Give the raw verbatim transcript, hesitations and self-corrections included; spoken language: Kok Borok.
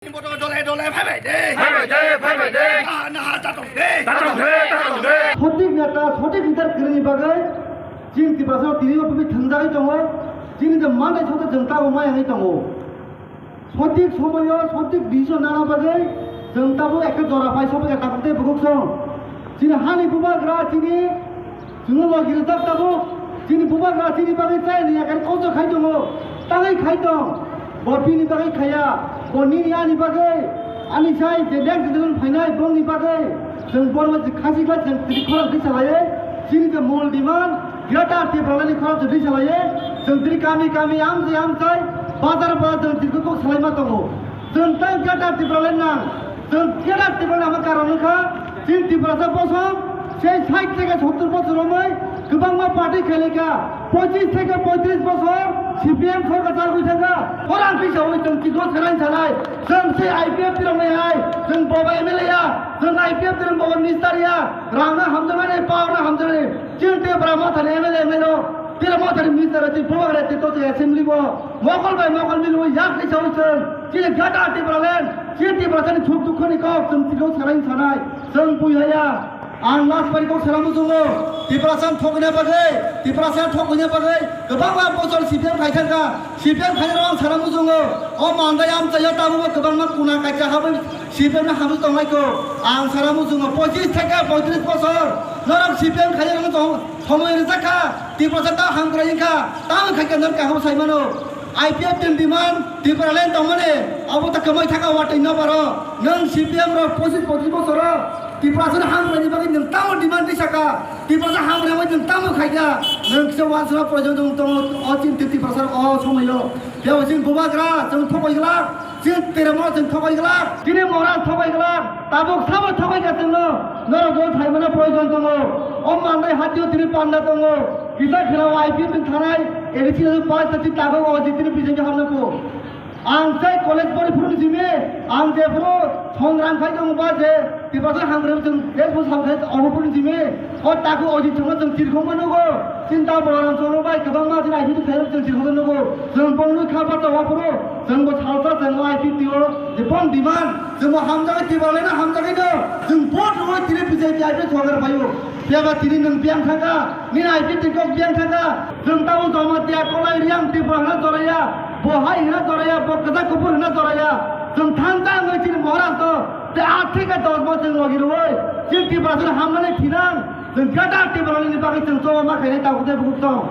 Boto dole dole phaibai de. Phaibai de, phaibai de. Naha, naha, tatong de. Tatong de, tatong de. Sothik neta, sothik leader kwrwini bagwi chini Tiprasa tini o bumi thangjagwi tongo. Chini je mandai soto chwng tabuk mayangwi tongo. Sothik somoyo sothik decision nana bagwi chwng tabuk ekhe jora phai sobai kha tabuk tei bukuk song. Chini hani bubagra chini Chwngno logi rijak tabuk. Chini bubagra chini bagwi chayani yakarwi kosto khai tongo. Tangwi khai tong. Bo bini bagwi khaya. Bo nini ani bagwi. Ani sai je next generation phainai bongni bagwi. Chwng borma je khasi khlai chwng tini khorang twi salaiwi. Chini je mol demand. Greater Tipralandni khorang twi salaiwi. Chwng tini kami kami amchai amchai. Bazar bazar chwng tini kok salaima tongo. Chwng tei Greater Tipraland nang. Chwng Greater Tipraland hwnma karon wngkha, chini Tiprasa bosom, sei sait theke sottor bochor romwi kwbangma party khailaikha, pochis theke poitris bochor C P M sorkar chalgwi thangkha. Khorang twisawi chwng chikon sanai sanai, chwng sei I P F T rokni hai, chwng bobo M L A ya, chwng I P F T rok bobo minister ya, rangno hamjaknani, powerno hamjaknani, chini Tipra Mothani M L A, M L A rok, Tipra Mothani minister rok, chini bubagra tei tote assembly bo, mokol bai mokol milwi yak twisawi chwng, chini Greater Tipraland, Chini Tiprasani suk dukhoni kok chwng twikhok sanai sanai chwng buihaya. Ang last bai kok sana muchungo. Tiprasani thokna bagwi, Tiprasani thokna bagwi kwbangma bochor C P M khai thangkha. C P M khairok ang sana muchungo. O mandai amchaio tabukbo kwbangma kuna kaisa habwi C P M no hamjak tonglaikho. Ang sana muchungo pochis theke poitris bochor norok C P M khairok tong thomoi rwjakha. Tiprasa ta hamkrai wngkha. Tamo khaikha norok kaham saimano. I P F T ni demand Tipraland tongmani abo ta kwmai thaka watwi no baro. Nwng C P M rok pochis pochis bosoro Tiprasani hamkrai ni bagwi nwng tamo demand ri saka? Tiprasa hamkrai bai nwng tamo khaikha? Nwng kisa wansukna proyojon tong tongo o chini Tiprasa o somoyo. Biyabo chini bubagra chwng thokoi glak, chini teremo chwng thokoi glak, chini mora thokoi glak, tabuk sabo thokoi kha chwngno. Norok bo thaimano proyojon tongo. O mandai hatio tini panda tongo. Kisa khwrao I P F ni thanai, A D C ni pass ta chini tago o jitini B J P hamna po. Ang sai college pori phuru jimi, ang je phuru songrang khai tongo ba je, Tiprasa hamkrai chwng je phuru samkrai obo phuru jimi. O tago o jitini chwng tirkhong ma nugo. Chinta bolam chwng bai kwbangma jini I P F ni thairok chwng tirkhong nugo. Chwng bongni kha ba tawa phuru, chwng bo salsa chwng I P F T o, je bong demand, chwng bo hamjagai Tiprasa no hamjagai no. Chwng vote rwui tini B J P I P F sorkar phaio. Phiya ba tini nwng biyang thangkha, nini I P T kok biyang thangkha. Chwng tabuk Jamatia, Kolai, Riang, Tripura hwnna joraya, bo hai hwnna joraya, bo kwchak kuphur hwnna joraya. Chwng thansa wngwi chini Maharaj no tei aat theke dos bosor chwng logi rwui chini Tiprasa no hamnani thinang. Chwng Greater Tipraland ni bagwi chwng choba ma khainai tabuk tei bukuk tong.